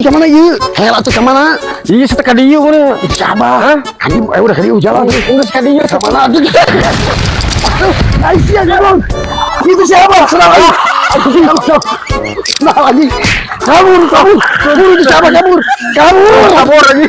Ka mana ieu? Hel atuh ka mana? Iya, saya ka dieu mana? Itu siapa? Kan udah ka dieu jalan. Enggak ka dieu. Ka mana atuh? Aduh, ai sia jalan. Itu siapa? Senang lagi. Aduh, senang lagi. Kabur, kabur. Kabur itu siapa kabur? Kabur, Kabur lagi.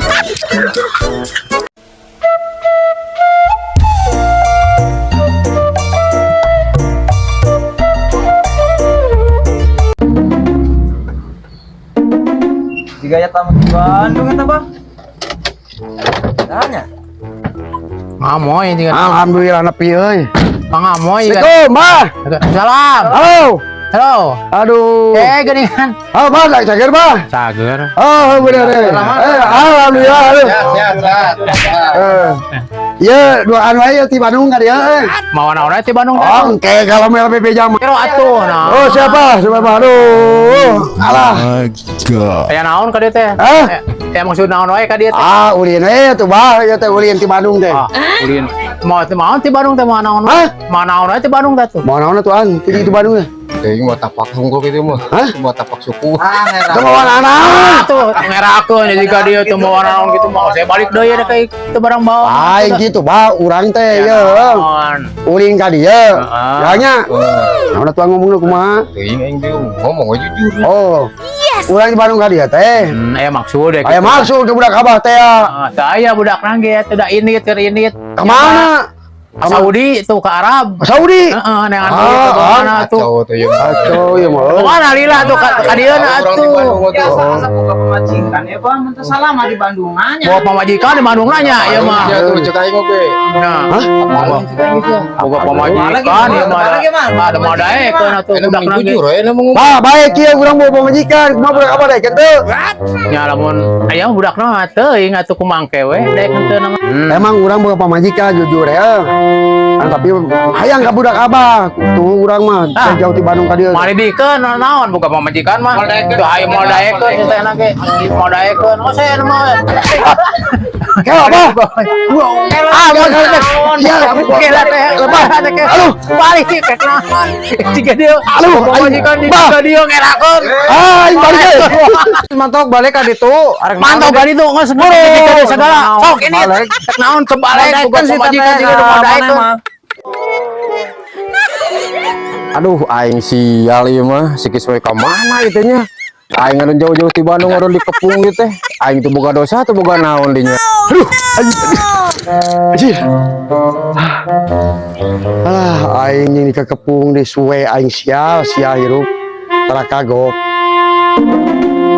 Jika ya tamu di Bandung eta, Bah. Tanya. Ngamoy juga. Alhamdulillah nepi euy. Pangamoy juga. Assalamualaikum, Bah. Salam. Halo. Halo. Aduh. Eh, geningan. Halo, Bah, cager, Bah. Cager. Oh, bener deh. Alhamdulillah. Aduh. Sehat, sehat, sehat. Ya, dua anu aja ti Bandung ka dieu euy. Mau naon ti Bandung? Oh, engke kalau mel BP jam. Kero atuh nah. Oh, siapa? Siapa? Aduh. Alah. My God. Aya naon ka dieu teh? Hah? Eh, maksud naon wae ka dieu teh? Ah, ulin we tuh bah, ieu teh ulin ti Bandung teh. Ah, ulin. Mau mau ti Bandung teh mau naon? Hah? Mau naon wae ti Bandung teh tuh? Mau naon tuh an? Ti di Bandung teh. Teuing mau tapak sungguh gitu mah. Hah? Mau tapak suku. Ah, Teu mau naon? Tuh ngerakeun jadi ka dieu tuh mau naon gitu mau saya balik deui ya kayak itu barang bawa. Aing gitu bah, urang teh ye. Naon? Ulin ka dieu. Heeh. Ya nya. Naon atuh ngomongna kumaha? Teuing aing bingung ngomong aja jujur. Oh. Urang di Bandung ka dieu teh. Aya maksud ya. Aya maksud ke budak abah teh ya. Ah, saya budak nangge teh da init keur init. Ka mana? Saudi tuh ke Arab. Saudi. Heeh, neangan Ah, duit ke mana tuh. Kacau tuh ya. Kacau ya mah. Kemana lila tuh ka dieu na Orang di atuh. Bandung tuh. Biasa asa boga pamajikan ya, Bah, mun teu salah mah di Bandungannya. Bawa pamajikan di Bandung nanya ya mah. Ya tuh cek aing oge. Nah, Hah? boga pamajikan ya mah. Lagi, mah. Ada mau daekeun atuh Enak budak mending nangge. jujur ya ngomong. Bah, baik kieu urang bawa pamajikan, kumaha budak abah daek teu? Nya lamun aya budakna teuing atuh kumangke we daek henteu nama. Emang urang boga pamajikan jujur ya. Ah, tapi hayang ka budak abah. Tuh urang mah Ah. jauh ti Bandung ka dieu. Mari dikeun naon boga pamajikan mah. Tuh ayo mau daekeun si teh nage. Mau daekeun. Oh saya mah. Kayak apa? Ah, mau Ya, Oke lah teh. Lepas. Aduh, balik sih kayak naon. Jika dia Aduh, pamajikan aing. jika dia ngerakeun. Ah, aing balik euy. Mantok balik ka ditu. Arek Mantap gak itu nggak seburu jika dia segala. Sok ini naon kebalik boga pamajikan jika dia mau daekeun. Aduh, aing sial ieu mah, si Kiswai ka mana ieu teh nya? Aing anu jauh-jauh ti Bandung anu dikepung ieu teh. Aing teu boga dosa teu boga naon dinya. Aduh, anjing. Anjir. Alah, aing ini kekepung di suwe aing sial, sial hirup. Tara kagok.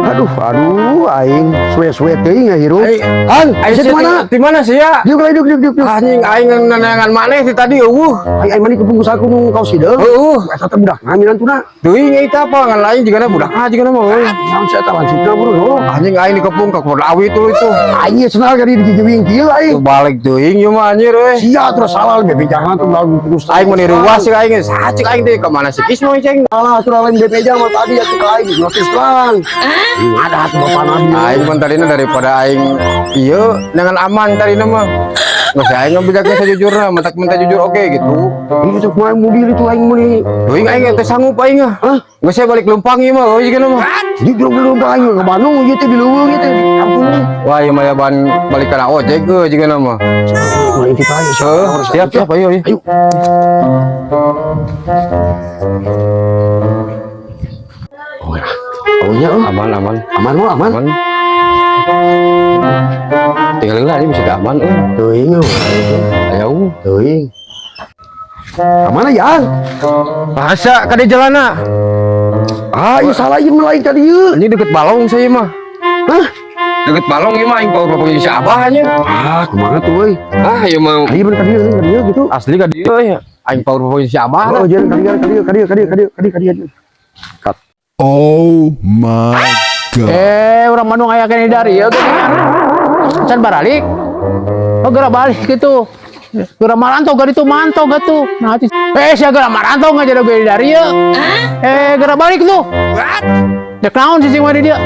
Aduh, aduh, aing suwe-suwe teuing hirup. Ang, Aing sia di mana? Di mana sih ya? Diuk lah, diuk, diuk, diuk, diuk. Anjing aing neneangan maneh ti tadi eueuh. Aing aing mani kepung saku nu kau sideung. Heueuh. Eta teh budak ngaminan tuna. Teuing eta apa ngan lain jigana budak ah jigana mah euy. Naon sia eta lanjutna bro. Oh. Anjing aing dikepung ka kebon awi tuh itu. Aing ieu cenah jadi digigiwing kieu aing. Tuh balik teuing ieu mah anjir euy. Sia terus salah BP jangan tuh lagu terus. Aing mun diruas sih aing sacik aing teh ka mana si Kismoy ceng. Salah tuh lain BP jangan tadi ya tuh aing notis terang. Ada tuh bapak nabi. Aing mun tadina daripada aing ieu dengan aman tadina mah. Nggak sih aing ngebejakeun sejujurna, mentak minta jujur oke gitu. Ini cuk main mobil itu aing muni. Teuing aing teh sanggup aing ah. Hah? Nggak saya balik lempang ieu mah euy jigana mah. Di belum aing ke Bandung ieu teh di leuweung ieu teh di kampung. Wah ieu mah ya ban balik kana ojek euy jigana mah. Main kita aja Heuh, siap siap ayo ayo. Ayo. Oh ya. Oh ya, oh. Aman aman. Aman mah aman. Aman. Tinggal lah ini bisa aman euy. Teuing euy. Ayo. Teuing. Ka mana ya? Bahasa ka di jalana. Ah, ieu salah ieu mah lain ka dieu. Ini deket balong saya mah. Hah? Deket balong ieu mah aing power bapak si abah nya. Ah, kumaha tuh euy? Ah, ieu mah Ieu bener ka dieu, ka dieu gitu. asli ka dieu ya. Aing power bapak si abah. Oh, jangan ka dieu, ka dieu, ka dieu, ka dieu, ka dieu, ka dieu, ka dieu. Cut. Oh my God. Eh, orang Bandung aya keneh dari ya geuningan. Can baralik. Oh, geura balik gitu. Geura marantau gak itu mantau gak tuh. Nah, sia geura marantau nggak jadi gue dari ya. Eh, geura balik tuh. Dek naon sih sing di dia?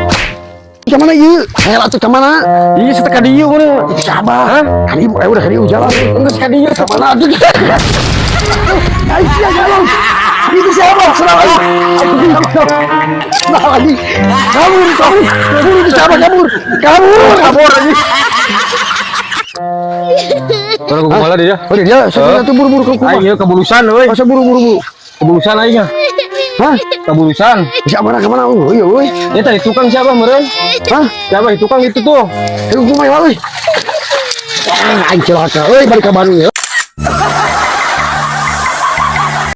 Ka mana ieu? Hel atuh ka mana? Iya, saya ka dieu mana? Itu siapa? Kan ieu udah ka dieu jalan. Enggak ka dieu. Ka mana atuh? Aduh, aing sia jalan. Itu siapa? Senang lagi. Senang lagi. Kabur, kabur. Kabur itu siapa? Kabur. Kabur, kabur lagi. Kalau aku malah dia. Oh, dia, saya tuh buru-buru ke Aing rumah. ieu kebulusan euy. Masa buru-buru buru. Kebulusan aing nya. Hah? Kebulusan. Siapa mana kemana? Oh, iya, woi. Ya tadi tukang siapa meureun? Hah? Siapa itu tukang itu tuh? Eh, kumaha euy? Ah, aing celaka euy balik ka Bandung ya.